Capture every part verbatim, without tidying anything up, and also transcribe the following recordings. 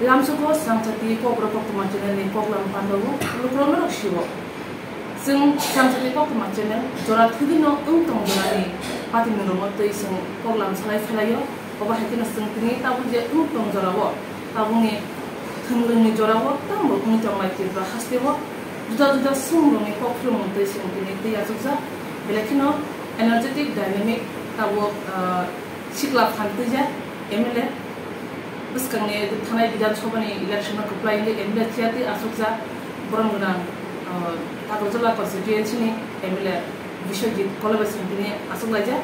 Lamsuko Srangchati Kokborok Koktwma channel ni koklam pandao lukurok norok siwo. Chwng Srangchati Koktwma channel jora thwdino wng tong jorani patimni rokno twi chwng koklam salai salaio. Obo hai kheno chwng tini tabuk je wng tong jorao, tabukni thwnglwngni jorao tamo wng tonglai Tripura hasteo juda juda swngmungni kok philmung twi chwng tini twi achukjak. Belai kheno energetic, dynamic tabuk, ah, sikla phan twijak M L A. Bwskangni thanai Bidhan Sabha ni election no kwplai wngwi M L A chair twi achukjak borom gwnang, ah, Takarjala constituency ni M L A Biswajit Koloboi chwng tini achuklaijak.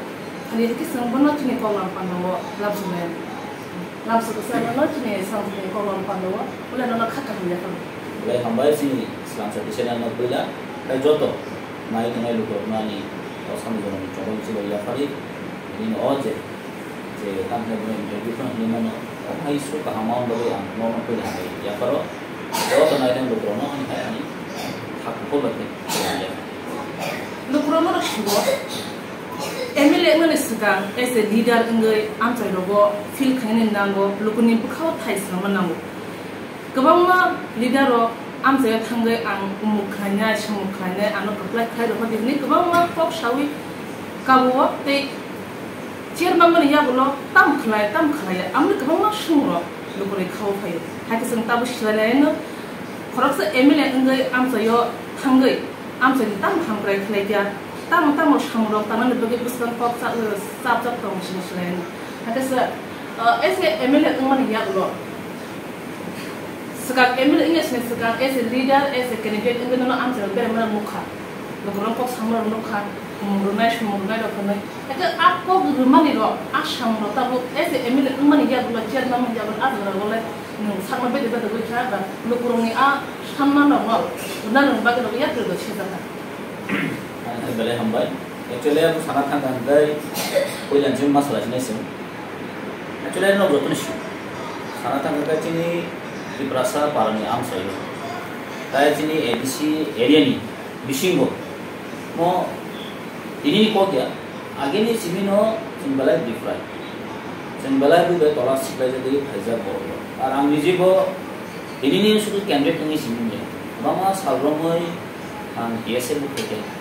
Hali hai khe chwng bono chini koklam pandao lamsuknai. Lamsuk kwcharo no chini samung ni koklam pandao, ule nono kha kaham ya phano. Belai hambai chini Srangchati channel no puila, tei joto nai tongnai lukurokno ani o samung jorani chongol chibai yaphari, nini o je, je tamo khe bono interview phano hinwi mano, o hai su kaham ma wng bagwi ang nono puila hambai yapharo, joto nai tongnai lukurokno ani hai ani kha kuphur bai khe yaphari. Lukurokno rw siwo. M L A wngnani swkang as a leader wngwi amchairogo feel khainani nango, lukuni bwkhao thai swnamna nango. Kwbangma leader rok amchaio thangwi ang umuk khlainai, sumuk khlainai, ano kwplai khlai rwkha di hwnwi kwbangma kok saui kabuo tei chair mangmani yagulo tam khlai, tam khlaiya, amoni kwbangma swngmung rok lukurok khao phaio. Hai khe chwng tabuk swlailaino khoroksa M L A wngwi amchaio thangwi amchaini tamo hamkrai khlaikha, tamo tamo samungrok tanani bagwi bwskang kok cha-, chapjak tong sini swlaino. Hakhe se, uh, as a M L A wngmani yagulo, swkang M L A wngya sini swkang as a leader, as a candidate wngwi nono amchairok beraimanrok nukha. Lukurok kok samungrok nukha, umung rwnai, sumung rwnai rok hwnwi. Hakhe a kok rwmani rok, a samungrok tabuk as a M L A wngmani yagulo, chairman wngmani yagulo, a jorao le nwng sakma bede bede wngwi kha, ba lukurokni a sanman rokno rwna rwna bagwi rok yatrwi rok sijak kha. Belai hambai. Actually, abo sana thangkha hwnkhe puila chini ma salai sinai chwng. Actually, ano jotono sio. Sana thangkha hwnkhe chini Tiprasa parani amchaio. Tai chini A D C area ni bisingo mo tinini kok ya, agini simino chwng belai different. Chwng belai bo bai tola siklai jagwi phaijak borok rok. Ar ang nije bo tinini sudu candidate wngwi simi ya. Kwbangma sal romwi ang T S F bo khaikha.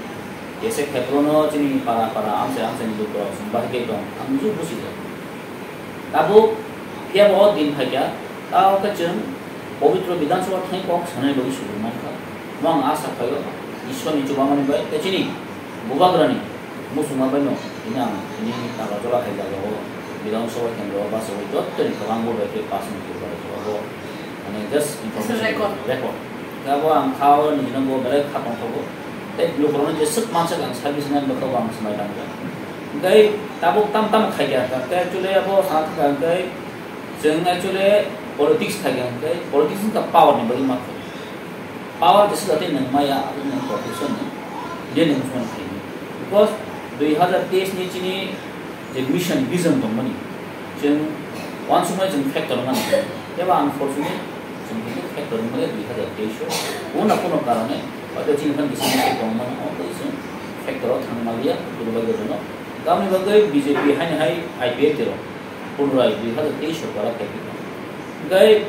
T S F khetrono chini para para amchai amchaini lukurok chwng bahai khe tong. Ang nije bo sijak. Tabuk phiya bo o din phaikha, ta o khe chwng Pabitra Bidhan Sabha thani kok sanani bagwi sujuk mankha. Omo ang asa khaio, Ishwarni chubamani bai tei chini Bubagrani muchungma bai no tini ang tini Agartala hai jagao Bidhan Sabha kendro o bachai jottoni kwbang bo bai khe pass ni khe bai abo, mane, just information record. Record. Abo ang kha o nini bo belai kha tongthogo. Tei lukurokno jeswk mansak ang service nai bwkha bo ang swmai tangkha. Hwnkhe tabuk tam tam khaikha, hwnkhe actually abo sana thangkha, hwnkhe chwng actually politics khaikha, hwnkhe politics wngkha power ni bagwi ma khaio. Power jeswk jati nwng maya, aboni nwng protection ni, je nwng sman khaio. Because dui hazar teis ni chini je mission vision tongmani, chwng uansukmani chwng factor wngmani. Tebo unfortunately chwng khe factor wngmani dui hazar teis o. Kono na kono karone, hoito chini phan kisa mistake tongmani, o tei chwng factor o thangmaliya, kwrwbai gojono. Tamoni bagwi B J P haini hai I P F T rok, Punrai dui hazar teis o kwrak khe phikha. Hwnkhe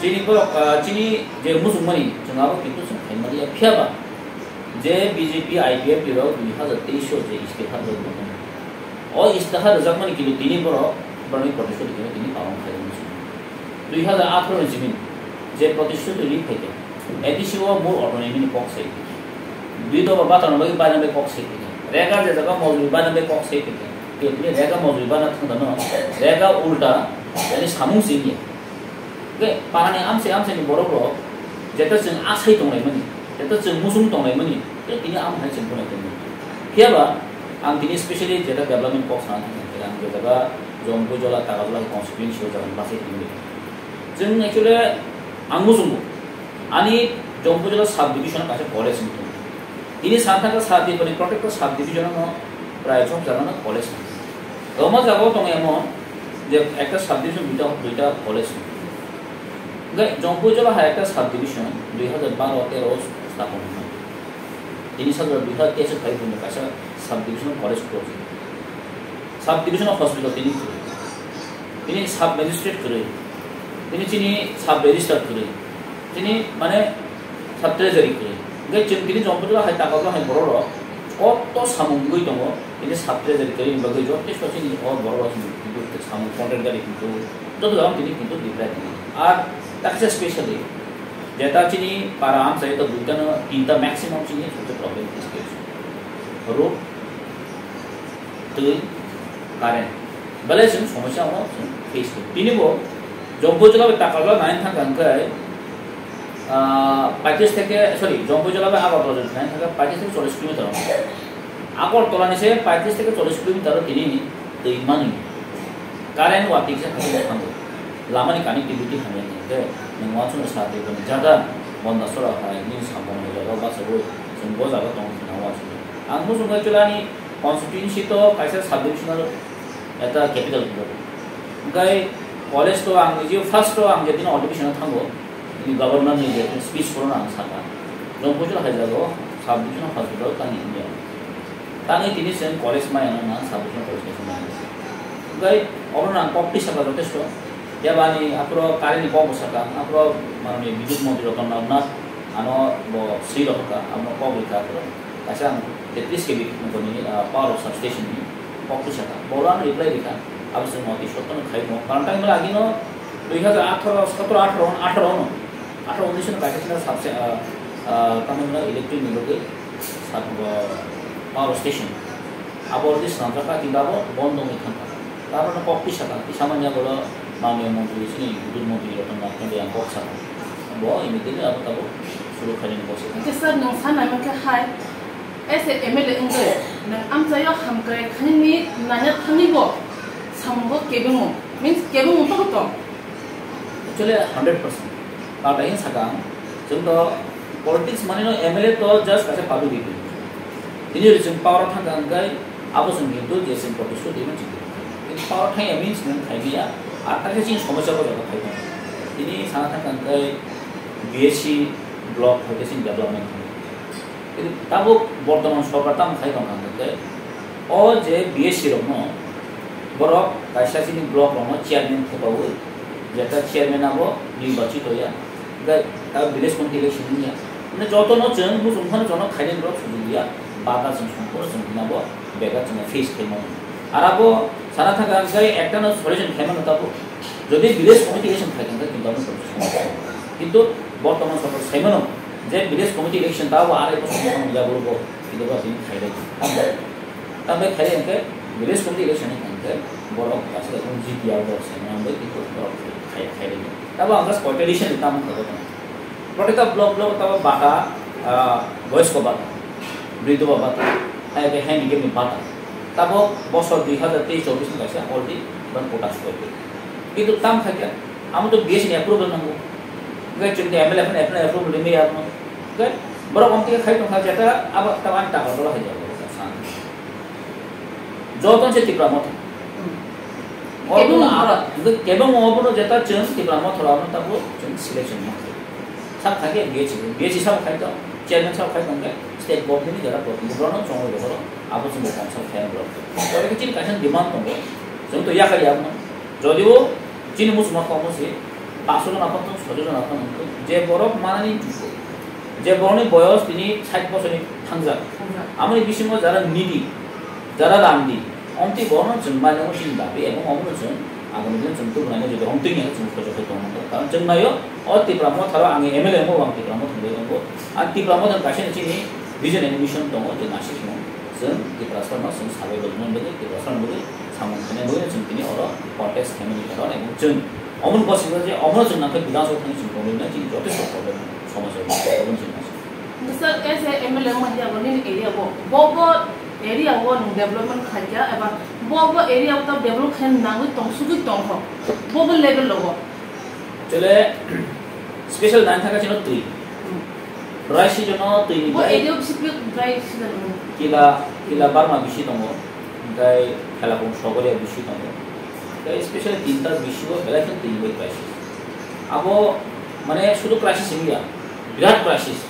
chini borok, ah, chini je muchungmani, chwng abo kintu chwng khaimaliya. Phiyaba je B J P I P F T rok dui hazar teis o je istihar rok tongo, o istihar rwjakmani kintu tini borok, borokni protest o tini palon khaimani chwng. Dui hazar atharo ni simi je protest o twi phaikha, A D C o mur autonomy ni kok sai. Dui doba batano bagwi baina bai kok sai. Rega je jaga mojuri baina bai kok sai. Tini rega mojuri baina thangdano, rega ulta, yani samung sini. Ge, parani amse amse ni borok rok, jeta chwng asai tonglai mani, jeta chwng musung tonglai mani, tei tini amo hai chwng tonglai tongmani. Phiyaba, ang tini specially jeta development kok sana thangkha, ang je jaga Jompuijola, Takarjala constituency o jaga ni bachai tongmani. Chwng actually ang muchungo, ani Jompuijola sub division kaisa college wng tongo. Tini sana thangkha sub division, protector sub division no prai chop jaga no college wng tongo. Omo jaga o tongo emon je ekta sub division duita, duita college wng tongo. Hwnkhe Jompuijola hai ekta sub division dui hazar baro tero o stapon wng tongo. Tini sajora dui hazar teis o phai buino kaisa sub division college khulokjak. Sub division hospital tini kwrwi. Tini sub magistrate kwrwi. Tini chini sub register kwrwi, tini mane sub treasury kwrwi. Hingke chwng tini Jampui jora hai Takarjala hai borok rok koto samung wngwi tongo, tini sub treasury kwrwi bagwi jotesto chini o borok rok chini kintu samung contract gari kintu joto jagao tini kintu deprive tongo. Ar taksa specially jeta chini para amchai to duita no tinta maximum chini joto problem face khe. Road, twi, current. Belai chwng somosya no chwng face khe. Tini bo Jampui jora bai Takarjala nai thang kha hwnkhe, ah, paitris theke, sorry, Jampui jora bai Agartala jora nai thang kha paitris theke chollis kilometer. Agartala ni se paitris theke chollis kilometer o tini twi mani. Current watwi kisa kisa thango. Lama ni connectivity hamya hwnkhe nwng uansukmung sa twi boni jaga Bondasora hai nini samung ni jaga bachagwi chwng bo jaga tong thangna uansukmung. Ang muchung khe chwla ni constituency to kaisa sub divisional ekta capital hinwi. Hwnkhe college to ang niji first to ang jedin admission o thango, ini governor ni je speech phuru ang sakha. Jampui jora hai jaga o sub divisional hospital tang India. Tangwi tini chwng college maya no nang sub divisional college kaisa maya. Hwnkhe obo nang kok twi sakha jotesto. Yabani aphuru current ni kok bo sakha, aphuru manwi Bidyut Montri Ratan Lal Nath ano bo swi rwkha, amo kok rwkha aphuru. Kaisa ang tetris K V nokni, ah, power substation ni kok twi sakha. Bolo ano reply rwkha. Abo chwng moti sotto no khai mo. Karon tangwi mani agino dui hajar atharo, sotro atharo, atharo no, atharo unis no kaisa sina subse-, ah, ah, tangwi mani electric ni bagwi sat-, ah, power station. Abo already swnamjak kha, kintu abo bondo wngwi thang kha. Abo no kok twi sakha, tisa manya bolo manya montri chini Bidyut Montri Ratan Lal Nath Khande yang kok sakha. Bo immediately abo tabuk suru khainani kok sakha. Hwnkhe sir, nwng sanai mankha hai, as a M L A wngwi nwng amchaio hamkrai khainani nanya thangwi bo samungo kebengmung, means kebengmung to tong? Actually, hundred percent. Katai sakha ang, chwng to politics mani no M L A to just kaisa public representative. Tini chwng power thang kha hwnkhe abo chwng hintu je chwng protest khaima chwng. Tini power thang ya means nang khai ya, ar kaisa chini somosya bo jaga khai tong. Tini sana thang kha hwnkhe B S C block hai khe chini development thang. Tabuk bortoman sorkar tamo khai tong kha hwnkhe, o je B S C rokno borok kaisa chini block rokno chairman thepaui, jeta chairman abo nirbachito ya, hwnkhe ta village committee election wngya. Mane jotono chwng muchung phano jono khainai borok sujuk ya, bata chwng songphuru chwng hwnba bo bega chwngno face khaima. Ar abo sana thangkha hwnkhe ekta no solution khaimano tabuk, jodi village committee election khai thangkha kintu abo solution. Kintu bortoman sorkar saimano, je village committee election ta bo arai bosor ni yagulo bo, kintu bo tini khailai. Tambai khailai hwnkhe village committee election ni hwnkhe borok kaisa kaisa G P R borok saimano bai kintu borok khai, khailai. Tabo ang just koita election ni tamo khago tong. Protecta block block tabo bata, ah, boysko bata, bridho bata, hai khe handicap ni bata. Tabo bosor dui hazar teis chobbish ni kaisa already ban quota soi. Kintu tam khaikha, amo to B S ni approval nango. Hwnkhe chwng de M L A phano approval rimwi ya. Hwnkhe borok omtwi khai tongkha jeta abo tamo ani taka dolo hai jago sa. Joto se Tipra Motha. Hmm. Obo kebengmung no abo, hwnkhe kebengmung obono jeta chwng Tipra Motha rok abo tabo chwng selection ma. Sak khai khe B H C, B H C sak khai tong, chairman sak khai tong khe state government ni jara protinidhi borok no chongwi rw borok abo chwng bo council khai borok. Tore khe chini kaisa demand tongo, chwng to yakar ya abo. Jodio chini muchungma kok no se, paanch jon aphano, soi jon aphano, je borok manani, je borokni boyos tini sait bosorni thangjak. Thangjak. Amoni bisingo jara needy, jara randi, omtwi borokno chwng mailango chini dabi, ebong omono chwng agami dino chwng tubunai jodi omtwi ni chwng khojo khai tongmani. Karon chwng naio, o Tipra Motharo ang M L A wngo, ang Tipra Motha wngo. Ang Tipra Motha kaisa ni chini vision and mission tongo, je nasik no chwng Tiprasano chwng sabai rwmani bagwi, Tiprasano bagwi samung khainani bagwi chwng tini oro contest khaimani karon, ebong chwng omono bwsajak je omono chwng nangkhe Bidhan Sabha thangwi chwng tongwi nai chini jotesto problem somajjak problem chwng naising. Sir, as a M L A wngmani abo nini area o, bo bo area o nwng development khaikha eba bo bo area o ta develop khaina nangwi tongsugwi tongkho, bo bo level o? Actually, special nine thangkha chino twi. Hmm. Dry season o twi ni bo bai area o bisi dry season o. Kila, kila barma bisi tongo. Hwnkhe khelabung sogoria bisi tongo. Hwnkhe specially tinta bisi o belai khe twi ni bai crisis. Abo mane sudu crisis wngya, birat crisis.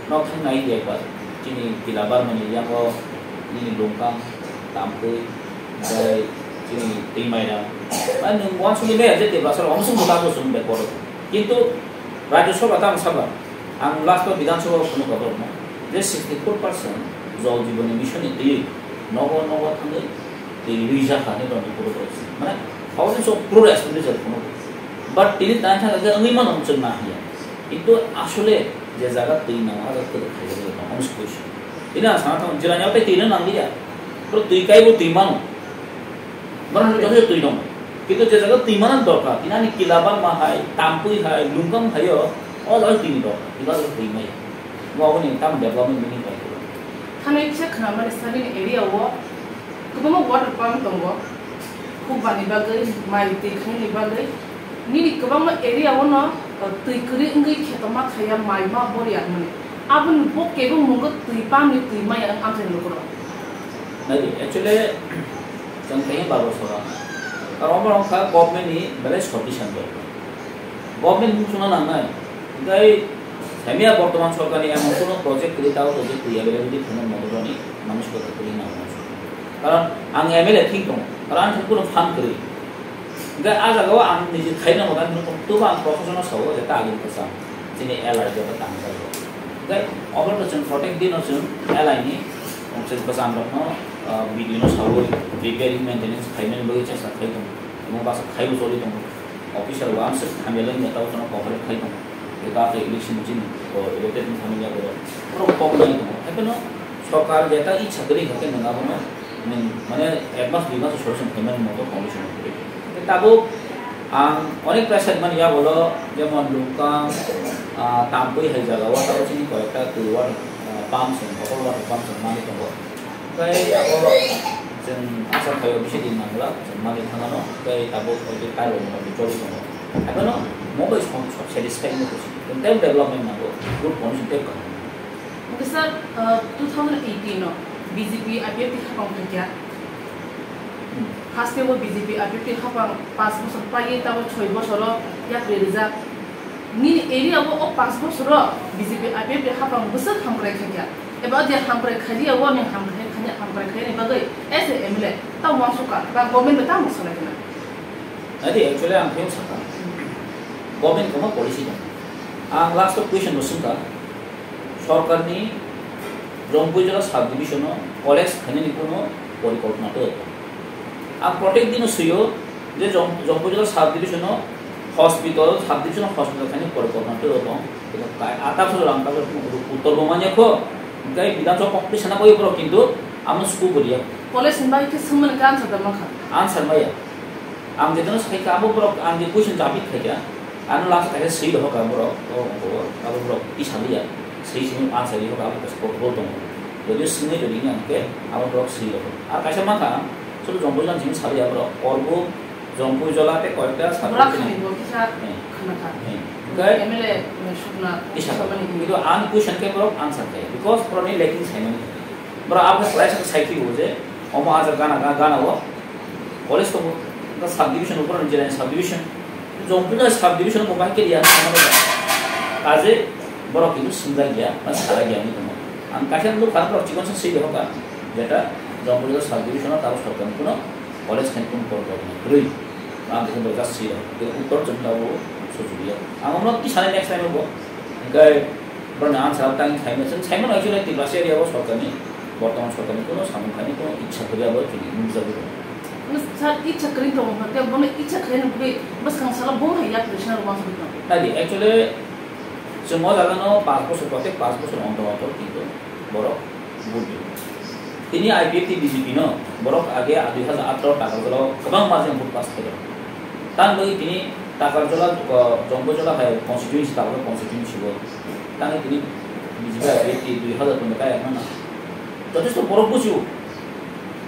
Nok thang nai di ekbar. Chini kila barma ni yango nini Lungkang, Tampui, hwnkhe Twi maira. Ba nwng uansugwi maya je Tiprasa rok omo swngbo tamo chwng backward. Kintu Rajya Sabha tamo saba, ang last o Bidhan Sabha o phunukha borokno je sixty four percent Jal Jeevan Mission ni twi nogo nogo thangwi twi rwi jakha hinwi borokno phunukha. Mane thousands of crore expenditure phunukha. But tini tang thang khe wngwi mano chwng nahiya. Kintu asole je jaga twi nango, ah jaga kwrwi khaijak wngwi tongo, omo se question. Tini ang sana thang, Jirania tei twi no nangliya. Bro, twi kaibo twi mano. Borok jotono twi dong. Kintu je jaga twi mana dorkar, tini ani Kilabar ma hai, Tampui hai, Lungkam hai o, o jaga twi ni dorkar, twi ba jaga twi maya. Bo aboni tamo development meaning pai khe. Thani kisa khna mani sani ni area o kwbangma water pump tongo. Khukbani bagwi, mai twi khaini bagwi. Nini kwbangma area o no, uh, twi kwrwi wngwi kheto ma khaiya, mai ma borya hwnmani. Aboni bo kebo mungo twi pump ni twi maya wng amchai lukurok. Nai di, actually, Chwng khe bar bosor o. Karon omo wngkha government ni belai sufficient dol. Government mung chuna nangnai. Tei samiya bortoman sorkar ni emon kono project kwrwi tao project kwrwi availability kheno moto roni manus ko kwrwi nango. Karon ang M L A thing tongo. Karon ang thing kono fund kwrwi. Hingke ah jaga o ang niji khaina motan hino tong tubo ang profession o sao jeta agini kwcham. Chini L I joto tangsa rok. Hingke obo to chwng protect dino chwng L I ni chwng kwcham rokno, ah, B D O no sawi repair maintenance khaimani bagwi chesta khai tongo. Omo bwsa khaibo choli tongo. Officer bo ang swk hamya lengya tabo chwngno cooperate khai tongo. Eba khe election chini, o, elected wngkha nini yago rok. Borok kok nai tongo. Haiphano sorkar jeta ichha kwrwi hwnkhe nwng abono nwng mane ek mas dui mas solution khaimani moto condition kwrwi. Tei tabuk ang onek pressure mani yago lo, jemon Lungkang, ah, Tampui hai jaga o tabuk chini koyekta twi water, ah, pumps, bottle water pumps mani tongo. Tei abo chwng asa phaio bisi din nangla, chwng mani thangano, tei tabuk oide kailoni bagwi choli tongo. Abono mobile phone sok satisfy wngwi tongsi. Chwng tei development nango, good condition tei kaham. Hwnkhe sir, uh, two thousand eighteen o B J P I P F T hapang phaikha. Hmm. Haste o B J P I P F T hapang panch bosor paiwi tabuk soi bosoro yapri rijak. Nini area o, o panch bosoro B J P I P F T hapang bwswk hamkrai khaikha. Eba o je hamkrai khailiya o nini hamkrai khaini, hamkrai khaini bagwi as a M L A ta uansukha, ba government bai tamo salai khna. Nai di, actually ang phiyok sakha. Government kwma policy dong. Ang last o question bo swngkha. Sorkarni Jompuijala sub division o college khainani kuno porikolpona twi. Ang protek dino swio je Jom-, Jompuijala sub division o hospital, sub division hospital khainani porikolpona twi tong. Atak sujol ang tak uttor bo manya kho. Hingke Bidhan Sabha competition na koi borok kintu amo suku boriya. College ni bai khe swngmani khe answer da mankha. Answer maya. Ang jeto no sai kha abo borok ang je question jabit khai kha. Ano last kaisa swi rohor ka borok, o, o, abo borok tisa liya, swi simi answer ri rohor ka, abo kaisa protocol tongo. Jodio swngwi jodi wngya hwnkhe, abo borok swi rohor. Ar kaisa mankha, sobo Jompuijala simi saliya borok, Korbu, Jompuijala tei koyekta sub Bura division. Khani bo kisa Hmm. khana kha. Hmm. Hwnkhe M L A sukna Isa. Sabani Kintu ani question khe borok answer khe, because borokni lacking saimani. Borok abo khe kwlaisa khe sai phiyo je, omo aja gana, gana, gana o, college tongo, sub division, borokni jilani sub division. Jompuijala sub division bo bahai khe riya hinwi mano. Kaje borok kintu swngjak ya, ba salai ya hinwi tongo. Ang kaisa nukha borok chikon sa swi rokha, jeta Jompuijala sub division o tabuk sorkar ni kuno college khaini kuno borok rok kwrwi. Ang kaisa borok just swi rokha. Khe uttor chwng tabuk sujuliya. Ang omo twi sanai next time o bo. Hingke borokni answer tang khaima, chwng saimano actually Tiprasa area o sorkar ni, bortoman sorkar ni kuno samung khaini kuno ichha kwrwi abo chini nukjagwi tongo. Sir, icha kwrwi tongo, hwnkhe bono icha khaina bagwi bwskang salo bo hai yak rwsna rwma sugwi tongo. Nai di, actually, chwng o jaga no panch bosor, protek panch bosor ontor ontor kintu borok vote rw. Tini I P F T B J P no borok age dui hazar atharo Takarjala o kwbang margin vote pass khairok. Tamoni bagwi tini Takarjala, uh, Jompuijala hai constituency, Takarjala constituency o. Tamoni tini B J P I P F T dui hazar twenty five mano. Jothesto borok bujigo.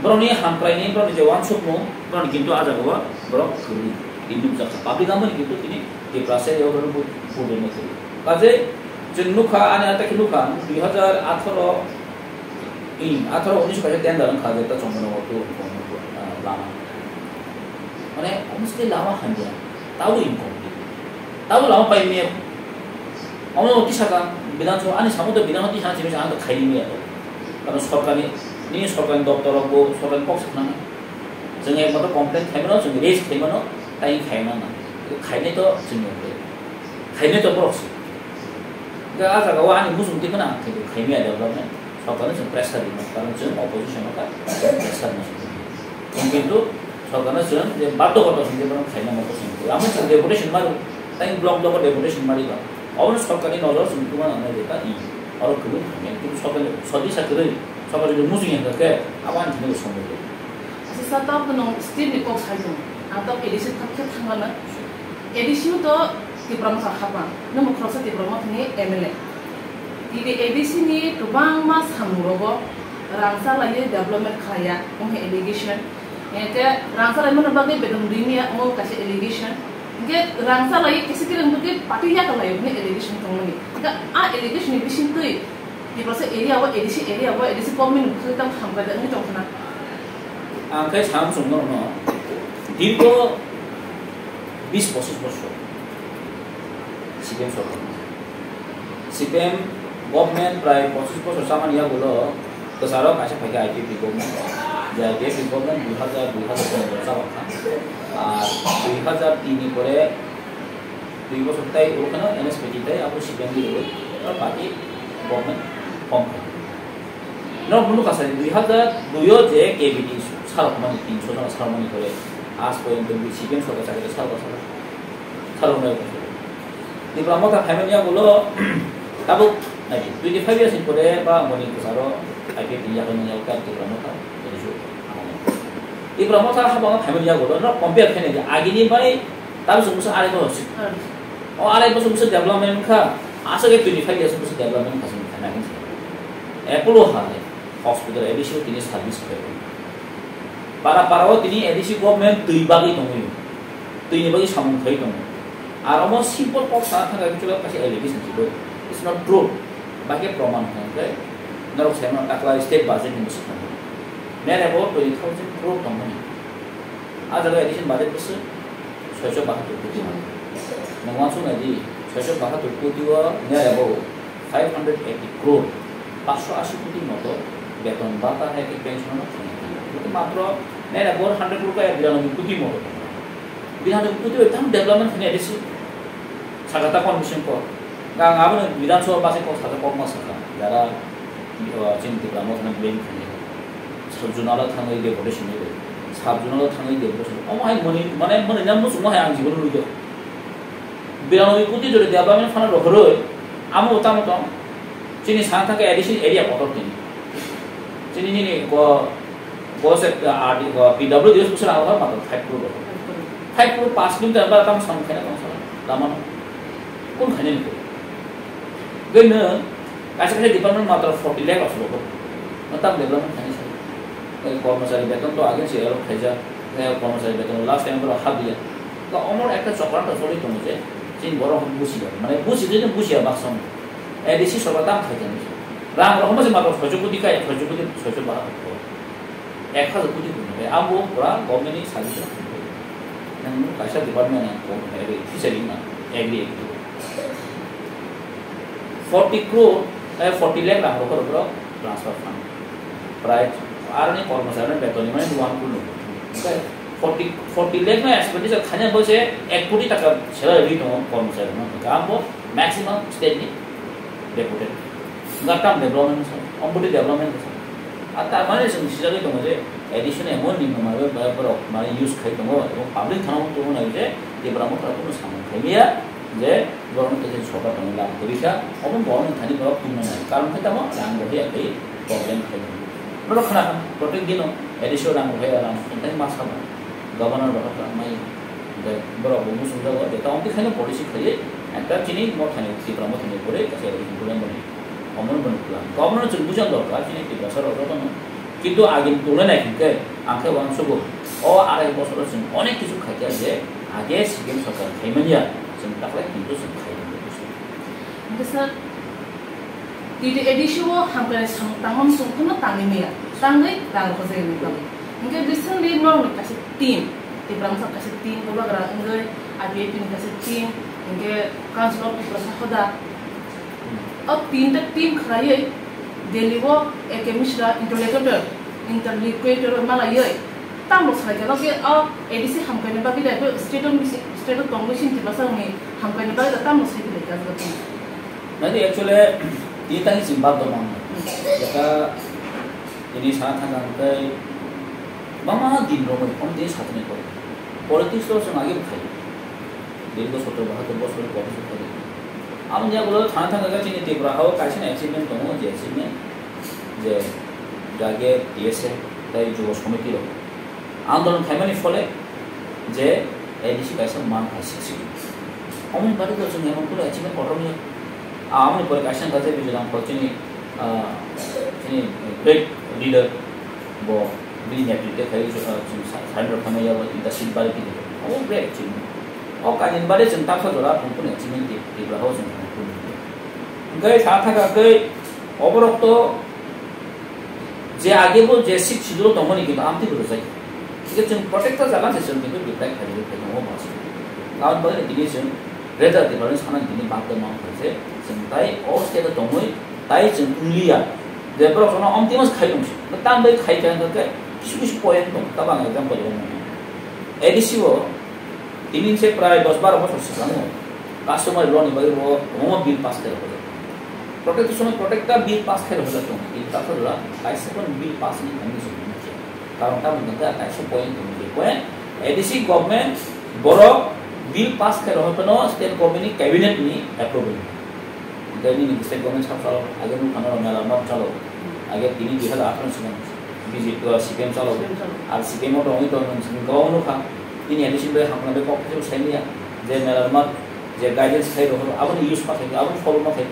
Borokni hamkraini, borokni je uansukmung, borokni kintu ah jagao borok kwrwi. Tini nukjakha. Public amoni kintu tini Tiprasa area o borok bu-, budino kwrwi. Kaje chwng nukha, ani ata khe nukha, dui hazar atharo, in, atharo unis kaisa tender wngkha je ta Chondronagar to, ah, lama. Mane, honestly, lama hamya. Tabo incomplete. Tabo lama pai maya. Omo tisa ka, Bidhan Sabha, ani samo to Bidhan Sabha tisa na simi ang to khaini maya to. Karon sorkarni, nini sorkarni doptor rok bo, sorkarni kok sakna. Chwng ekmatro complain khaimano, chwng raise khaimano, tai khaimano. Khainai to chwngni hwnkhe. Khainai to borok se. Hwnkhe a jaga o ani muchung twi phano ang khaidi, khaimya development. Sorkarno chwng pressure rwno, karon chwng opposition o kha, pressure rwna sokha. Chwng kintu sorkarno chwng je badhokota song je bono khaina mokol song. Amo chwng deputation maro, tai block block o deputation mari ba. Obono sorkarni nojor chwng tuma nangnai je ta i. Oro kwrwi hamya, kintu sorkarni sodisa kwrwi, sorkar jodi muchung ya hwnkhe, abo ani thani bo somoi. Asa sa tok no state ni kok sai tong. Ang tok A D C thang khe thang gana. A D C to Tipra Motha hapang. Namo khoroksa Tipra Motha ni M L A. Tini A D C ni kwbangma samung rogo rang chalaiwi development khlaiya, omo hai allegation. Eke rang chalai mano bagwi bedong rimya, omo kaisa allegation. Eke rang chalai kisa kiring bagwi party yakalai, omo allegation tongmani. Eke a allegation ni bising twi Tiprasa area o, A D C area o, A D C government ni bwkhak tamo hamkrai da wngwi tongkha na? Ang khe sam chwng norokno, dirgo bis pochis bosor C P M sorkar, C P M government prai pochis bosor chamani yagulo kwcharo kaisa phaikha I P F T government, je I P F T government dui hajar, dui hajar pondro chabakha, ar dui hajar tin ni pore dui bosor tai uro kheno N S P T tai abo C P M ni uro, aro party government form kha. Norok nukha sari dui hajar dui o je K B T sarokmani, tinso jona sarokmani pore aaj porjonto B C P M sorkar chakri sarok sarok saroknai. Tipra Motha phaimani yagulo tabuk nai twenty five years ni pore ba moni kwcharo I P F T ni yakhai mani yago Tipra Motha. Tipra Motha habang phaimani yagulo norok compare khainai agini bai Tabuk chwng bwswk arai bosor si-, o arai bosor bwswk development wngkha, aswk khe twenty five years bwswk development wngkha chwng kha nai khe. Apollo hai hospital A D C o tini service khlai. Para para o tini A D C government twi bagwi tongwi, twi ni bagwi samung khlai tongo. Ar omo simple kok sana thangkha khe chwla kaisa allegation si bo. It's not true. Ba khe proman hwnkhe norok sai mano takla state budget ni bwswk tongo. Near about twenty thousand crore tongmani. A jaga addition budget bwswk soicho bahatur koti. Nwng uansuk nai di, soicho bahatur koti o near about five hundred eighty crore, paanch sho ashi koti moto beton bata hai khe pension no thangwi thango. Matro near about hundred crore kaya biranoboi koti moto. Biranoboi koti bai tamo development khainai addition. Sakha ta condition ko. Ga ang abo ni Bidhan Sabha basi kok sajak kok ma sakha. Jara, uh, chini Tipra Motha no blame khainai. Sub zonal o thangwi deputation ni bai. Sub zonal o thangwi deputation. Omo hai mani, mane mani na muchung hai ang jibon rwi do. Biranoboi koti jodi development fund rohoroi, amo tamo tong. Chini sana thangkhe additional area kotor tini. Chini nini ko, ko se, ah, di, ko P W D S kusur ang matro five crore. Five crore five kilometer ba tam sam khaina tong sala. Lama no. Kun khaina ni ko. Gano, kaisa kaisa department matro forty lakh aslo ko. Tam development khaina sala. Kormochari beton to age se ero khaija. Kormochari beton last time boro habiya. Ko omor ekta chokranto choli tongo je. Chini borok busiya. Mane busi je busiya baksong. A D C sorkar tam khai khe rang rok se matro soicho koti kai, soicho koti, soicho bahatur ko. Ek hajar koti ko. Ambo pura government ni service. Nang kaisa department ang ko, agri, fishery na, agri, agri. Forty crore, eh, forty lakh rang rok rok transfer fund. Prai aroni kormochari ni beton ni mane one crore. Okay? Forty, forty lakh no expenditure khaina bo se ek koti taka salary tongo kormochari no. Ambo maximum state ni deputed. Gatam development sa, ombudi development sa. A ta mane sung sijagwi tongo je addition emon ni mama ba borok mane use khai tongo, ebong public thana tongo nai je Tipra Motha kuno samung khaimya je borok no tei sorkar tongo lam kori kha, obo borok ni thani borok tungma nai. Karon khe tamo rang bo ya kai problem khai. Borok khna kha, protect dino addition rang bo ya rang, entai ma sama. Governor rok kha mai, hingke borok bo muchung jago, je tamo khe policy khaiye, ekta chini Motha ni, Tipra Motha ni pore kaisa improvement boni, omono boni plan. Governor chwng bujang dorkar, chini Tiprasa rok jotono. Kintu agini tulai nai hingke, ang khe uansukgo, o arai bosoro chwng onek kichu khaikha je, age C P M sorkar khaimani ya, chwng taklai kintu chwng khaimani. Hingke sir, T D A D C o hamkrai samung tangma muchung phano tangwi maya, tangwi rang rwkha jagani bagwi. Hingke recently norokni kaisa team, Tipra Motha kaisa team, Bubagra wngwi I P F T ni kaisa team, hingke Council of Tiprasa Hoda. O tinta team khlaiwi Delhi o A K Mishra interlocutor, interlocutor malaiwi Tamo sai khe, no khe, o A D C hamkhaini bagwi da, state o misi-, state o tongwi sini Tiprasa rokni hamkhaini bagwi da tamo sai khe, kajak tong. Nadi actually, ini tani chwng bak dong ang. Jaka ini sana thang ang tei bama din romwi, om din satni kok. Politics to chwng agi khai. Dirgo sotro bahatur bosor politics khai. Aboni yagulo thang thang khe chini Tripura hao kaisa achievement tongo, je achievement, je jage T S F tei Jubo Samiti rok. Andolon khaimani phole je A D C kaisa man hai sik sik. Omoni bari to chwng emon kunu achievement kotor wngya. Amoni pore kaisa wngkha je Bijay Langkhol chini, ah, chini great leader bo bini netritwe khai, ah, chwng sa-, surrender khaimaya bo inta seat bari kiti. Obo great achievement. O kainwini bade chwng taksa jora phung kunu achievement di, di bwrao chwng phung kunu. Hwnkhe sa thaka khe oborok to je age bo je sik siduro tongmani kintu amtwi bo rwjak. Hingke chwng protector jaga se chwng kintu reply khaijagwi phai tongo bo aswk. Aboni bagwi tini chwng Greater Tipraland sanani tini bagwi mang khaise chwng tai o state o tongwi tai chwng wngliya. Je borok jono optimus khai tong se. Tambai khai khe hwnkhe kisu kisu point tong. Tabang example rw mano. A D C o Tini se prai dos baro bosor swkango customary law ni bagwi bo kwbangma bill pass khe rwkha. Protector, protector bill pass khe rwkha tong, tini ta khorla kaisa kono bill pass ni thani se nukya. Karon tamo hwnkha kaisa point tong je point A D C government borok bill pass khe rwkha phano state government ni cabinet ni approval. Hwnkhe nini state government sak salo, age nukha norok mela map chalo. Age tini dui hazar atharo ni swkang B J P o C P M chalo. C P M chalo. Ar C P M o tongwi tongwi nwng swkang kok nukha. Nini addition bai hamkha bai kok phaibo sai manya. Je mela map, je guidance khai rok, aboni use ma khai, aboni follow ma khai,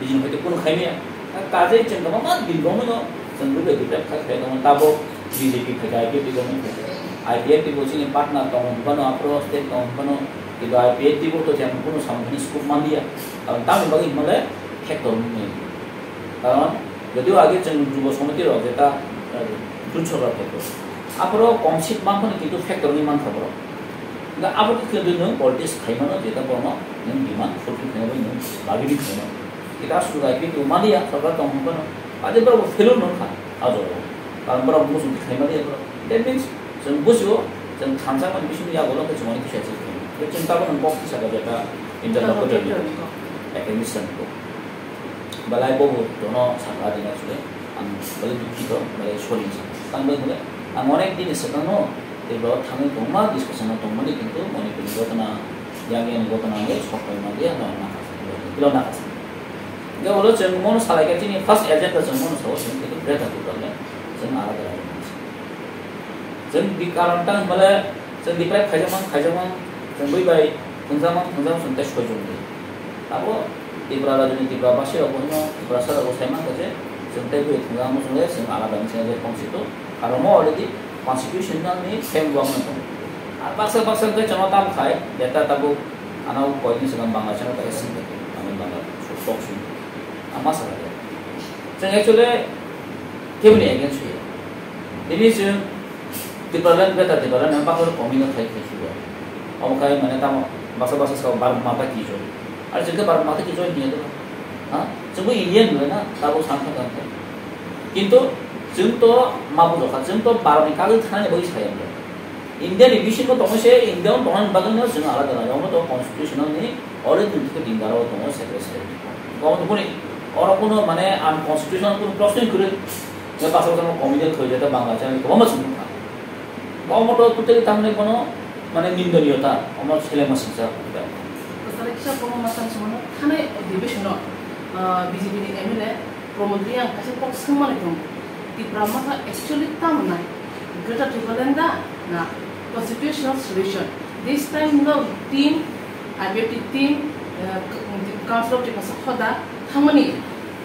bijin khai kunu khai manya. Kajai chwng kwbangma din romwi no chwng rwbai rwbai khai khai tongmani tabok. B J P phaikha, I P F T government phaikha. I P F T bo chini partner tongo hwnphano, aphuru state tongo hwnphano, kintu I P F T bo to jemon kunu samung hwnwi scope manliya. Karon tamni bagwi hwnmale factor wngwi manya. Karon jodio age chwng Jubo Samiti rok jeta, eh, Jut Sarkar phaikha. Aphuru kom seat manphano kintu factor wngwi mankha borok. Hwnkhe abo khe kintu nwng politics khaimano jeta borokno nwng demand fulfill khaina bagwi nwng bagwi khaimano. Kita sudu I P F T bo manliya, sarkar tong hwnphano. Ade borok bo failure wngkha. Ah, jora. Karon borok muchung khe khaima de borok. That means, chwng bujio, chwng thansa man bising ya golok chwng ani kisa chwng khaima. Chwng tabuk nang kok kisa ka jeta interlocutor ni. Interlocutor ni kok. Academician ko. Balai bo bo dono sakha dina chule. Ang balai dukhi to, balai sorry sa. Tang bai bole, ang onek din se tang no, te bro thangwi tongma discussion no tongmani kintu Manipur ni gotona, yang yang gotona le sok pai ma dia no na ka. Bilo na ka. Ga bolo chwng mono salai ka chini first agenda chwng mono sao chwng kintu Greater Tipraland. Chwng alada alada mansi. Chwng bi karon tang bole chwng bi prai khaijakma khaijakma chwng bui bai thwngjama thwngjama chwng tei soi chwng di. Abo Tripura rajyoni Tripura basi rok bono Tripura sara bo sai mankha je chwng tei bui thwngjama chwng le chwng alada ni chwng je kongsi to. Karon mo already constitutional ni framework no tongo. Ar baksa baksa khe chwng tam khai data tabuk ano koi ni chwng Bangla channel ta sing de. Ano Bangla sok sok sing. Ama sara de. Chwng actually keboni against hoya. Tini chwng Tipraland, Greater Tipraland, ang baksa communal khai khai khibo. Abo khai mane tamo baksa baksa sa bar mata ki join. Ar chwng khe bar mata ki join hiya to. Ha? Chwng bo Indian nai na, tabo sang kha kha. Kintu chwng to ma bujokha, chwng to bar ni kagwi thani bagwi saya. India ni bisingo tongo se, India o tongnani bagwi no chwng alada alada, omo to constitutional ni already twenty-two din daro tongo separate state. Omo to kuni, oro kuno mane unconstitutional kuno proshno kwrwi, je basa basa communal thoi jeta Bangla channel kwbangma chwng nukha. Omo to totally tamni kono mane nindoniyota, omo selengma singsa. Kwcharo kisa kono masang sumano thanai division no, ah, B J P ni M L A Pramod Reang kaisa kok swngmani tongo, Tipra Motha actually tamo nai? Greater Tipraland da na constitutional solution? This time no team, I P F T team, uh, Council of Tiprasa hoda thangmani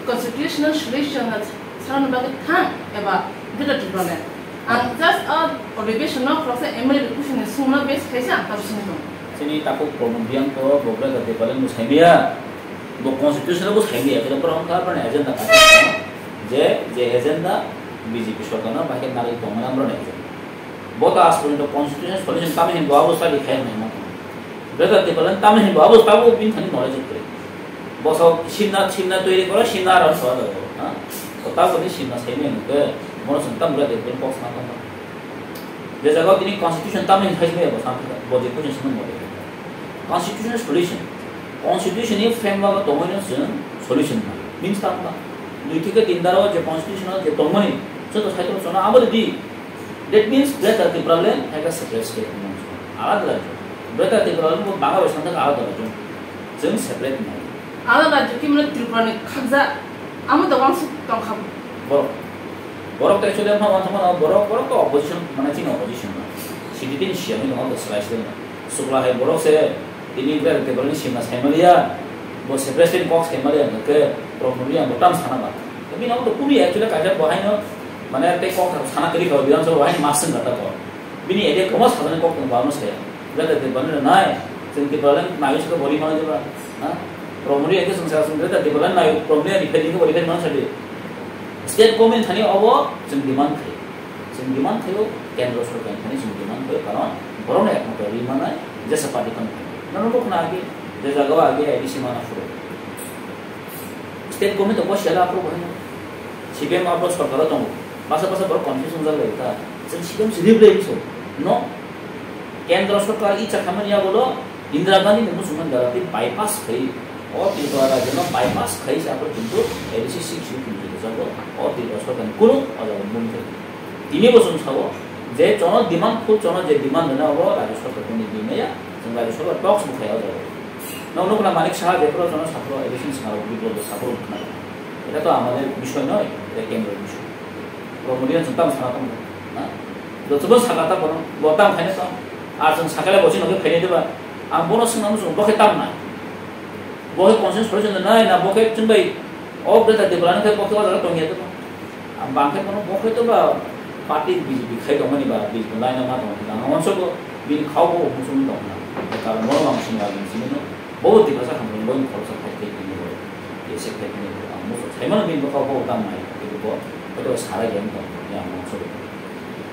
constitutional solution na sarani bagwi thang eba Greater Tipraland? Ang just a odibeshon no khoroksa M L A ni kuchung ni swngno base khaisa ang tabuk swngwi tongo. Chini takhuk Pramod Reang to bo Greater Tipraland bo saimaya. Bo constitution bo saimaya, khe borok wngkha bini agenda kaisa tongo. Je, je agenda B J P sorkarno bahai khe narwk tongmani amrokni agenda. Bo to aaj porjonto constitution solution tamo hinwi bo abo study khai hwnwi ma tongo. Greater Tipraland tamo hinwi bo abo tabo bini thani knowledge kwrwi. Bo sok simna, simna toiri koro, simna aro soa jago, ha? To taboni simna saimaya hwnkhe, bono chwng tamo Greater Tipraland kok sana tongma. Je jaga tini constitution tamni hai simi abo sam bo je question simi mo. Constitution solution. Constitution ni framework o tongoi no chwng solution na. Means tam ba. Dui theke tin daro je constitution o je tongmani, se to sai to chona abo di. That means Greater Tipraland hai ka separate state. Alada rajyo. Greater Tipraland bo Bangladesh thang alada rajyo. Chwng separate na. Alada rajyo ki mane Tripura ni khakja. Amo to wangsu tongkha. Borok. Borok to actually ma wan thangma borok, borok to opposition, mane chini opposition na. Sidi tin siya ni no to slice na. Sukla hai borok se tini Greater Tipraland ni sima sai maliya. Bo se president kok sai maliya ke problem ya bo tam sana ba. Bini amo to kumi actually kaisa bo hai no, mane te kok sana kiri ko bidan so hai mas sing kata ko. Bini ede komo sajani kok tong bano saya. Bela de bani nai. Chwng Tipraland nai se bori mana jeba. Ha? Promori ede sung sa sung de Tipraland nai promori ni pedi ko bori mana sadi. State government thani obo chwng demand khai. Chwng demand khayo kendro sorkar thani chwng demand khayo karon borok na ekmatro ri mana jesa party kan. Nang rok na agi je jaga agi A D C mana phuru. State government to bosi ala approve hai. C P M approve sorkar o tongo. Basa basa borok confuse wngjak lai ta. Chwng C P M si rip lai biso. No. Kendra sorkar icha khamani yagulo Indira Gandhi ni muchungmani dara tei bypass khai. O Tripura rajyo no bypass khai sa apro kintu A D C six ni kintu jago. O Tripura sorkar ni kunu o jago mung khai. Tini bo chwng sao je chono demand, full chono je demand rwna obo rajyo sorkar kunu di maya. Chwng rajyo sorkar talks bo khai o jago. Nokno khna Manik Saha jephuru jono saphuru election swnaro biplop bo saphuru khna. Eta to amader bishoy noi, eta kendro bishoy. Bo modiyan chwng tamo sana tamo na. Jotobo saka ta bono, bo tam khaina to. Ar chwng sakale bo chino khe phaina diba. Ang bono swngna muchung bo khe tam na. Bo khe consensus solution nai na bo khe chwng bai o bwrwi ta dibra khe bo khe o jaga tongya diba. Ang bang khe bono bo khe to ba party B J P khai tongmani ba B J P laina ma tongmani ba. Ang wanso bo bini khao bo muchung tong na. Karon bono ang sini ba sini no. Bo Tiprasa hamrung bo khoroksa khai khai bini bo. Ye se khai bini bo. Ang muchung sai mano bini bo khao bo tam nai. Bo bo to sara gen tong ya ang wanso bo.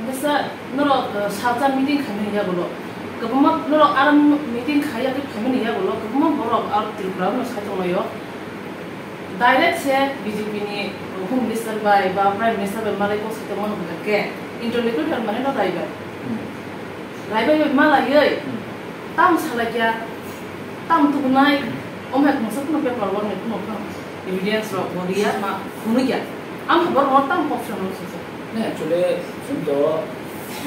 Bwsa norok, eh, salsa meeting khaimani yagulo. Kwbangma norok aram meeting khaiya khe phaimani yagulo. Kwbangma borok aro Tripura no sai tonglaio. Direct se B J P ni Home Minister bai ba Prime Minister bai malai kok sai tongmani hwnkha khe interlocutor mane no Raibai. Hmm. Raibai bai malaiwi Hmm. tam salaikya, tam tubunai, Hmm. omhai kungsa kuno paper work ni kuno phano evidence rok bo riya ma khunukya. Amha borok no tam kok sano sasa. Ne, actually, chwng to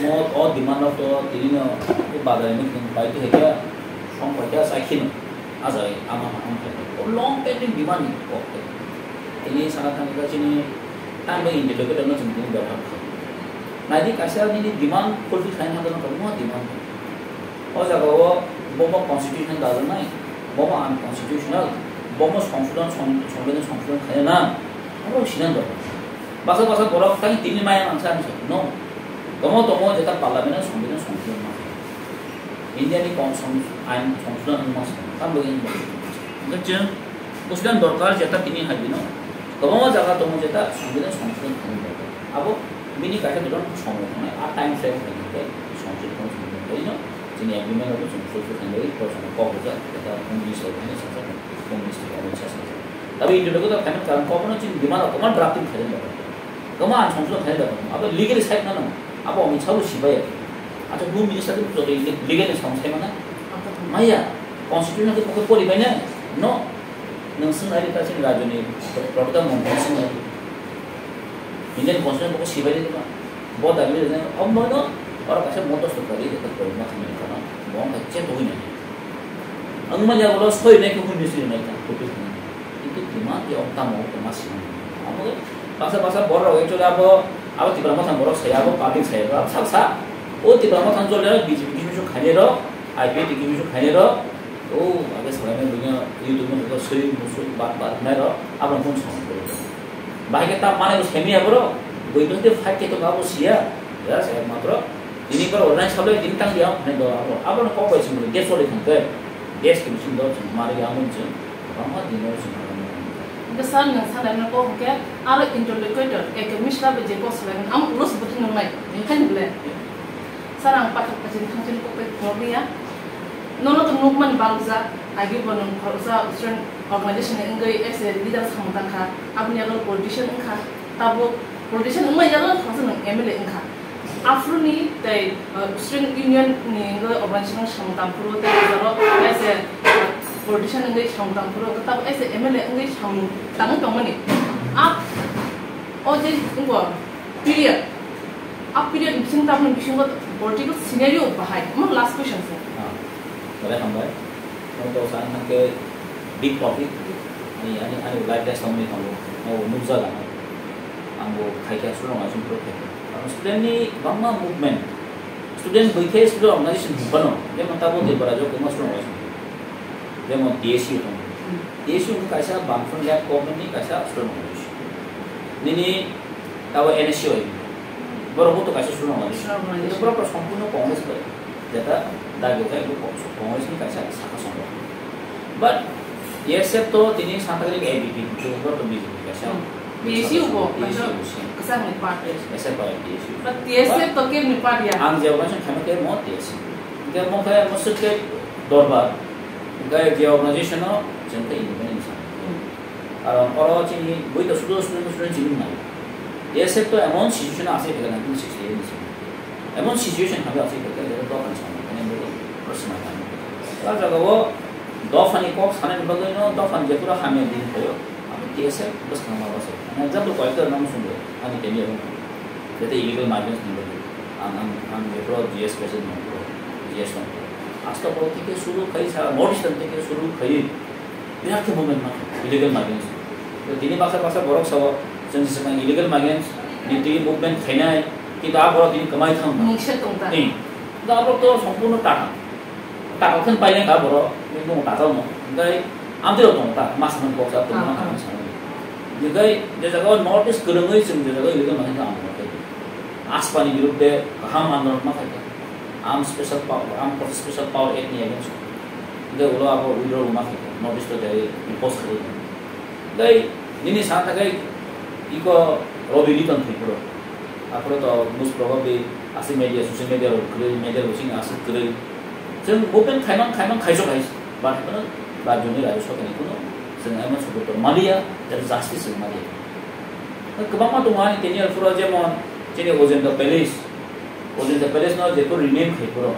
mo o demand rok to tini no bazar ni khung pai to hekya, song pai kya sai khino. Ajai ama ama khe o long pending demand ni kok khe. Tini sana thani ka chini tang bai interlocutor no chini tini bebhar kha. Naidi kaisa nini demand fulfill khaina hwnba no mo demand. O jaga o bomo constitution dajaknai, bomo unconstitutional, bomo songsodon song-, songbidhan songsodon khaina nang, abo sinan doro. Basa basa borok tang tini maya nangsa ani sakno. Tomo tomo jeta parliament o songbidhan songsodon ma. India ni kong song ain songsodon wngma se tamo wngma se. Hingke chwng bwswkang dorkar jeta tini hai bino kwbangma jaga tongo jeta songbidhan songsodon khainai dorkar. Abo bini kaisa doron somoi tongnai a time frame hai hingke songsodon songsodon khaino chini agreement rok chwng fulfill khainai kok rwjak jeta Home Minister khainai sajak Home Minister khainai sajak. Tabi interlocutor khainai karon kokno chini demand rok kwma drafting khainai dorkar. Kwma ang songsodon khainai dorkar. Abo legally side na nang. Abo Amit Shah bo sibai ya. Acha Home Minister tu joto legal ni samung sai mana? Maya, constitution tu pokok pori bai na? No. Nang sung ari ta sini rajuni, Pradhan Mantri sung ari. Indian constitution pokok sibai ni ma. Bo dabi ni, om no no. Ora kaisa motor sokari, jeta pori ma kami kana. Bo ang kache to ni. Ang ma ya bolo soi nai ko Home Ministry nai ka, kopi. Kintu demand ya om tamo, tamo sini. Amo basa basa borok rok actually abo, abo Tipra Motha borok saya, abo public saya, abo sak sa. O Tipra Motha jole B J P kisu khainai rok, I P F T kisu khainai rok. O age salai nai dunia YouTube no ko sui musu bat bat nai rok, abo phone song. Bahai ke ta mane ko semi abo rok, boi ko te fight ke to abo sia. Ya saya matro. Ini kor online sabai tini tang dia, nai do abo. Abo no kok bai sung, gas oli thang ke. Gas kini sung do sung, mari ya mun sung. Bangma dino sung. Hingke sir, nwng sanai no kok hingke aro interlocutor, eke Mishra bai je kok salai, ang ulo se bwtwi nungnai, Hmm. khaini bole? Hmm. Sir, ang pathak pachini thangchini kok bai phunukliya. Nono to nukmani balokjak, agi bo nwng khoroksa student organization ni wngwi as a leader samung tangkha, aboni yago politician wngkha, tabuk politician wngmani yago khoroksa nwng M L A wngkha. Aphuru ni tei, uh, student union ni wngwi organization samung tangphuru tei jora S A, uh, politician wngwi samung tangphuru tei tabuk S A M L A wngwi samung tangwi tongmani. A, o je wngbo period, a period ni bisingo tabukni bisingo political scenario bahai. Omo last question sir. Ah, belai hambai. Omo to sa ang khe big topic. Ani, ani, ani life lessonwi tongo. Omo nukjak ang. Ang bo khaikha, student organization phuru khaikha. Ang student ni bangma movement. Student bai khe student organization hwnphano. Jemon tabo Debra jok wngma student organization. Jemon T S U tongo. Hmm. T S U wngkha kaisa bangphano left government ni kaisa student organization. Nini tabo N S U I. Borok bo to kaisa student organization. Student organization. Borok to sompurno Congress bai. Jeta dagi khe bo Congress ni kaisa saka songo. But T S F to tini sakha khe A B P, to bo to B J P kaisa. Hmm. T S U bo, T S U bo se. Kwchangni party. S F I T S U. But T S F to kemni party ya? Ang je organization khama khe mo T S U. Hingke mo khe mo swk khe dorbar. Hingke je organization no chwng khe independent sa. Hmm. Karon oro chini bui to sudo sudo sudo chini nai. T S F to emon situation asai theke nineteen sixty-eight ni simi. Emon situation habi asai theke jebo dophani samung khe nang oro swmai tangwi. O jaga o dophani kok sanani bagwi no dophani jephuru hamya din phaio. Abo T S F bwskang ma bwsai. Ang example koyekta nang sungwi ani temi abo. Jete illegal migrants ni bagwi. Ang, ang, ang jephuru G S president nang phuru, G S nang phuru. Asto poro theke suru khai sara North Eastern theke suru khai. Birat khe movement ma khe, illegal migrants. To tini baksa baksa borok sao, chwng se illegal migrants ni twi movement khainai, kintu a borok tini kwmai thang. Mungsa tong ta. Ni. Da borok to sompurno tata. Takal khe painai kha borok, bini bumung takal no. Hingkai amtwi rok tongo ta, mas man kok sa tongo Ah, ah. Hwnwi sanai. Hingkai je jaga o North East kwrwngwi chwng je jaga o illegal migrant khe ang tongo khe. Aspani birudde kaham andolon ma khaikha. Armed Special Power, Armed Forces Special Power Act ni against o. Hingkai ulo abo withdraw ma khaikha. North East o jai impose khaikha. Tei nini sana takai iko Robi Liton Tripura. Aphuru to most probably aswk media, social media rok kwrwi, media rok sini aswk kwrwi. Chwng movement khaimang, khaimang khaisok hai. But haphano rajyoni, rajya sorkarni kuno chwng emo support maliya, tei justice chwng maliya. Kwbangma tongo ani tenure phuru jemon chini Ojenta Palace, Ojenta Palace no jephuru rename khai phuru.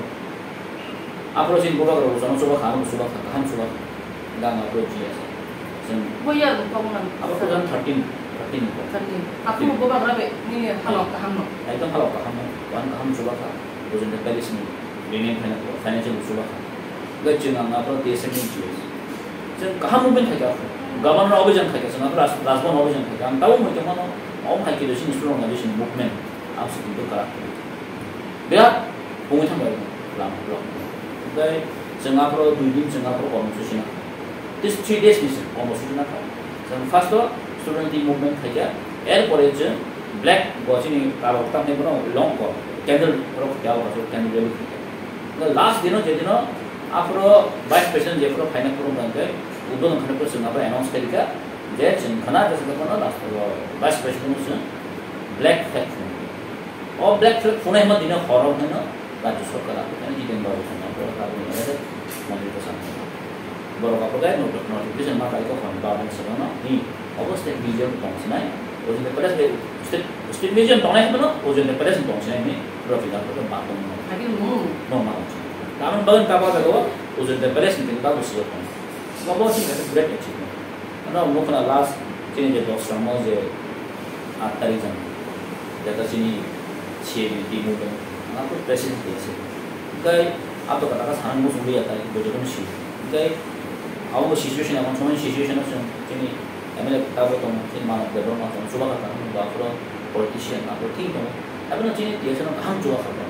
Aphuru chini bubagra rok jono chuba kha, ano chuba kha, kaham chuba kha. Gang aphuru G S. Chwng Boya rok kok nang. Abo two thousand thirteen, thirteen ni kok. Thirteen. Aphuru bubagra be nini halok kaham no. Ekdom halok kaham no. Wan kaham chuba kha. Ojenta Palace ni rename khaina phuru financial chuba kha. Gai chwng ang aphuru T S M ni G S. Chwng kaham movement khaikha. Governor obijan khaikha, chwng aphuru Raj-, Rajbhavan obijan khaikha. Ang tabuk muitu mano, omo hai khe chini student organization movement. Ang se kintu karak. Birat bungwi thangbai lama block. Tei chwng aphuru dui din chwng aphuru kormosuchi na. This three days ni se kormosuchi na kha. Chwng first o student movement khaikha. Er pore chwng black bo chini kalo tamni bono long ko candle rok kya ko candle rally khaikha. The last dino je dino aphuru vice president je phuru final program khe udo nang khana chwng aphuru announce khaikha je chwng khana je chwng khana last o vice president chwng black flag. O black flag phunai hwnba tini horo hwnwi no Rajya Sarkar aphuru thani Jiten Babu thani aphuru aphuru nai rw mantri bwsa borok aphuru gai notification ma kai kok hwn ba bwsa no ni obo state museum tong sinai Ojenta Palace bai state state museum tongnai hwnba no Ojenta Palace tong sinai ni borok jila aphuru ba tong no Agi mung. No ma tong sinai tamni bagwi ta ba jaga o Ojenta Palace ni tini babu sio tong. Obo sini great achievement. Ano mukna last chini je dos ramo je aat tarik jang jata chini C A B T movement ano to president dia se. Kai ato kata ka sana mo sumbi ya tai bojo kono si. Kai abo situation, emon somoy situation ase chini M L A tabo tong chini Manav Debbarma tong chuba kha tong ba pura politician abo thik tong. Abo chini dia se kaham chuba kha.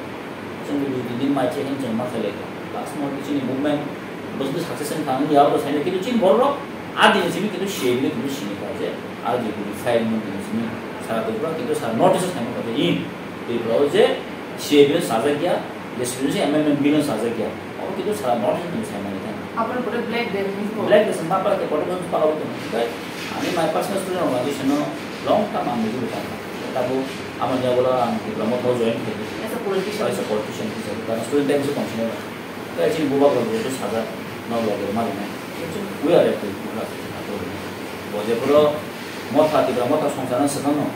Chwng dui tin din mai chwng chwng ma khailai kha. Last month chini movement bwswk success wng thang ya bo saino kintu chini borok a din simi kintu C A B le kintu sini kha je a je kintu file mo din simi sara Tripura kintu sara notice thang kha je in Tripura o je C A B le sajak ya, je student amendment bill sajak ya. Abo kintu sara notice kintu sai mani thang. Aboni pore black day hinwi ko. Black day ma pala ke kote kon pala ko. Ani my personal student organization no long term ang nujui thang. Tabo amoni abola ang Tripura Motha o join khe. As a politician. As a politician, as a student time se tong sini. Tei chini bubagrok bo sajak, nok loge ma rinai. Chwng we are a people, bubagrok bo jephuru Motha, Tipra Motha songcharno swkangno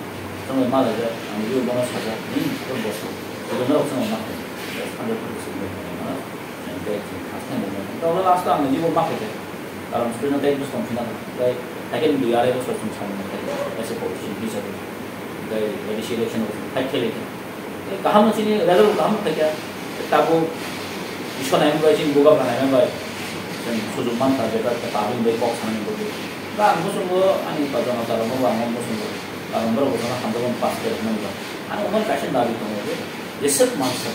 chwngno ma laijak, ang bo bono sajak, ni bono bo sajak. Jono rok chwng ma khe, hundred percent chwng ma khe, tei chwng first time ma khe. Tei last ang jibo ma khe, karon student tei bwswng phina khe, tei second year ebo soi chwng samung khe, as a politician hisabe, tei A D C election o fight khe le khe. Tei kaham no chini result kaham khe khe, tabo iswa nai bai chini bubagra nai bai, chwng sujuk man kha je ta public bai kok sanani bo. Ba ang bwswng bo ani pa jama jara mo ba ang bwswng bo, karon borok bwswng hamjak pass khe rwmani ba. Ang omo kaisa dabi tongo je, jeswk mansa.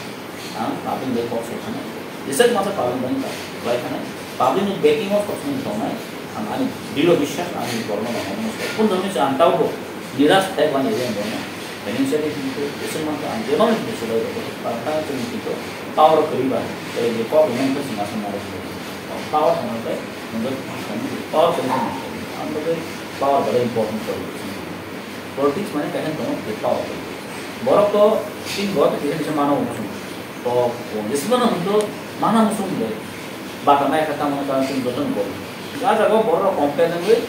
Ang public bai kok sai thani. Jeswk masa public bai kok sai thani. Public ni backing o kok sai tongnai. Ang ani dilo biswas ani borno ba mono sai. Pun dami sa ang tau ko. Niras thai ban area borno. Financially kintu jeswk masa ang jebang ni jeswk bai ko. Karena chini kintu power kori ba. Jadi di kok ini ke singa sama ro. Power sama bai. Menurut power kori sama. Ang bai power very important for you. Politics mane kaisa tongo je power. Borok to tin borok to kisa kisa mano muchung. To jesuh mano hwnkhe mana muchung le. Bata mai kha tamo ka tin borok bo. Ga jaga borok rok compare nang le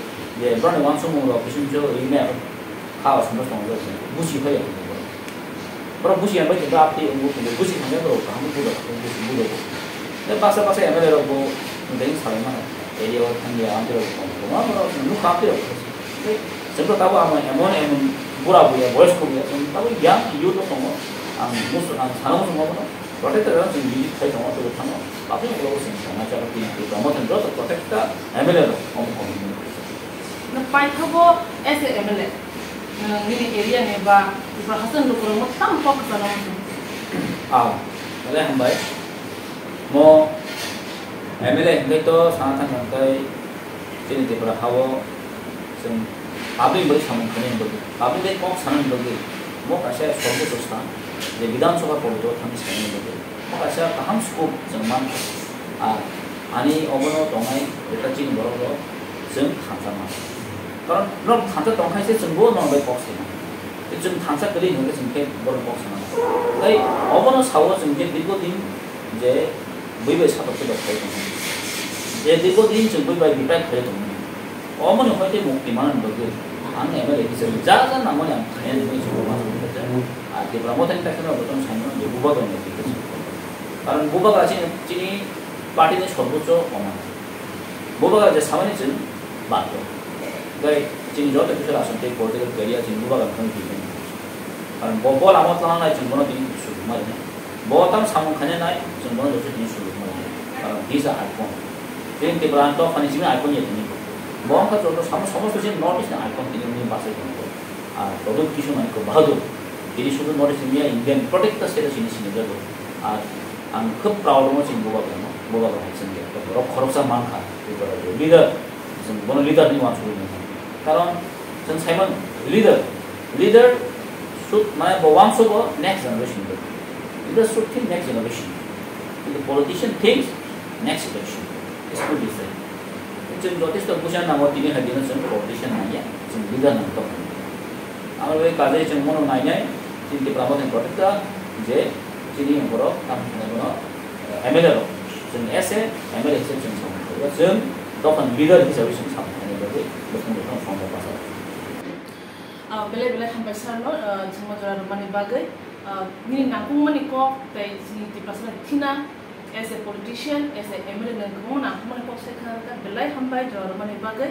je borok ni wansuk mung rok bising jo email. Kha o sumno tong jo. Busi phai ya. Borok busi yang bai khe apti wngo khe busi thangya borok kaham bujo busi bujo. Tei basa basa M L A rok bo tei salai mano. Area o thangya amtwi rok tong tong borok nuk apti rok. Tei chwng tabo amo emon emon bura buya boyos kho buya chwng tabo yang youth rok tongo. Ang mus ang sana muchung bono protect rok chwng visit khai tongo tei thango. Apni ulo chwng tongna chalo tini tei tongmo thang joto protect ta M L A rok omo komi. No paithago as a M L A, nini area ni ba Tripura Hasan lukurok mo tam kok kwchana muchung. Ah, belai hambai. Mo M L A hingke to sana thang thang tei chini Tripura hao chwng public bai samung khainai bagwi, public bai kok sanani bagwi mo kaisa sorbocho sthan je Bidhan Sabha polito thangwi sainani bagwi mo kaisa kaham scope chwng mankha. Ah, ani obono tongnai jeta chini borok rok chwng thansa mano. Karon norok thansa tongkhaise chwngbo norok bai kok saimano. Tei chwng thansa kwrwi hwnkhe chwng khe borok kok saimano. Tei obono sao chwng je dirgo din je bui bai satok satok khlai tongmani. Je dirgo din chwng bui bai bipai khlai tongmani. Omoni hoi tei mukti manani bagwi ang M L A hisabe ja ja nangmani ang khainani bagwi chwng ma sawi kha. Ah, Tipra Mothani kaisa no botom saimano je bubagra ni application. Karon bubagra chini, chini party ni sorbocho omo. Bubagra je samani chwng bato. Tei chini joto kisa rason tei political career chini bubagra thangwi twi khe. Karon bo, bo lama tlangnai chwng bono tini sujukma rwnai. Bo tam samung khainai nai chwng bono joto tini sujukma rwnai. Karon he is a icon. Tini Tripura ang dophani simi icon ya tini. Bo wngkha joto samo, somosto chini North East ni icon tini wngwi bachai tongo. Ah, Pradyut Kishore Manikya Bahadur. Tini sudhu North East India, Indian protector state chini sini jago. Ah, ang khub proud wngo chini bubagrano, bubagra hai chwng je borok khoroksa mankha, Tripura rajyo leader, chwng bono leader hinwi uansugwi mankha. Karon chwng saimano leader, leader should, mane bo uansugo next generation ni. Leader should think next generation. Kintu politician thinks next election. It's too different. Chwng jotesto buja nango tini hai dino chwng politician nangya, chwng leader nang tong. Amo bai kajai chwng bono nainai, chini Tipra Mothani protector je chini borok tamo khe bono, eh, M L A rok. Chwng as a M L A hisabe chwng samung khlaiya. Chwng dophani leader hisabe chwng samung khlaina bagwi bwkhang bwkhang songbo basa. Ah, belai belai hambai sir no, ah, chwngno jora rwmani bagwi. Ah, nini nangkukmani kok tei chini Tiprasa thina as a politician, as a M L A nwng kwbangma nangkukmani kok sai khna rwkha, belai hambai jora rwmani bagwi.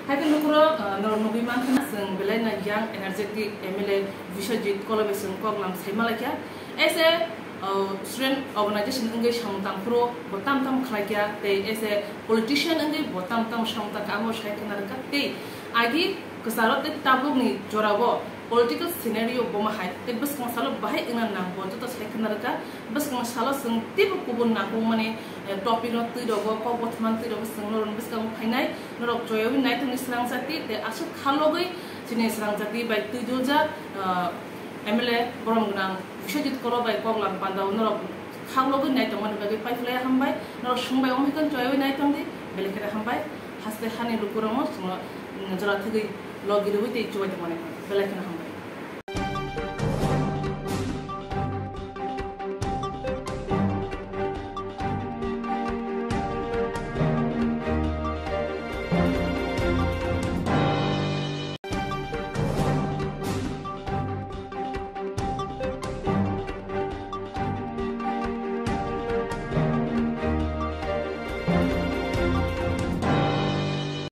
Haikhe lukurok, ah, norok nugwi mankha na, chwng belai no young energetic M L A Biswajit Kolo bai chwng kok lam sai malaikha. As a, ah, student organization wngwi samung tangphuru bo tam tam khlaikha, tei as a politician wngwi bo tam tam samung tangkha, amo sai khna rwkha. Tei agi kwcharo tei tabukni jorao political scenario bomo hai tei bwskang salo bahai wngna nang bo joto sai khna rwkha. Bwskang salo chwng teibo kubun nangkukmani, eh, topic no twi rogo, kok bothomani twi rogo chwng norokni bwskango phainai. Norok choyawi naithokni srang jati tei aswk khalogwi chini srang jati bai twi duljak, ah, M L A borom gwnang Biswajit Kolo bai kok lam pandao norok khalogwi naithokmani bagwi paiphlaiya hambai. Norok swngbai omo hai khe choyawi naithokdi, belai kheno hambai. Haste hani lukurokno chwngno, mm, jora thwgwi logi rwui tei chubai tongmani belai kheno hambai.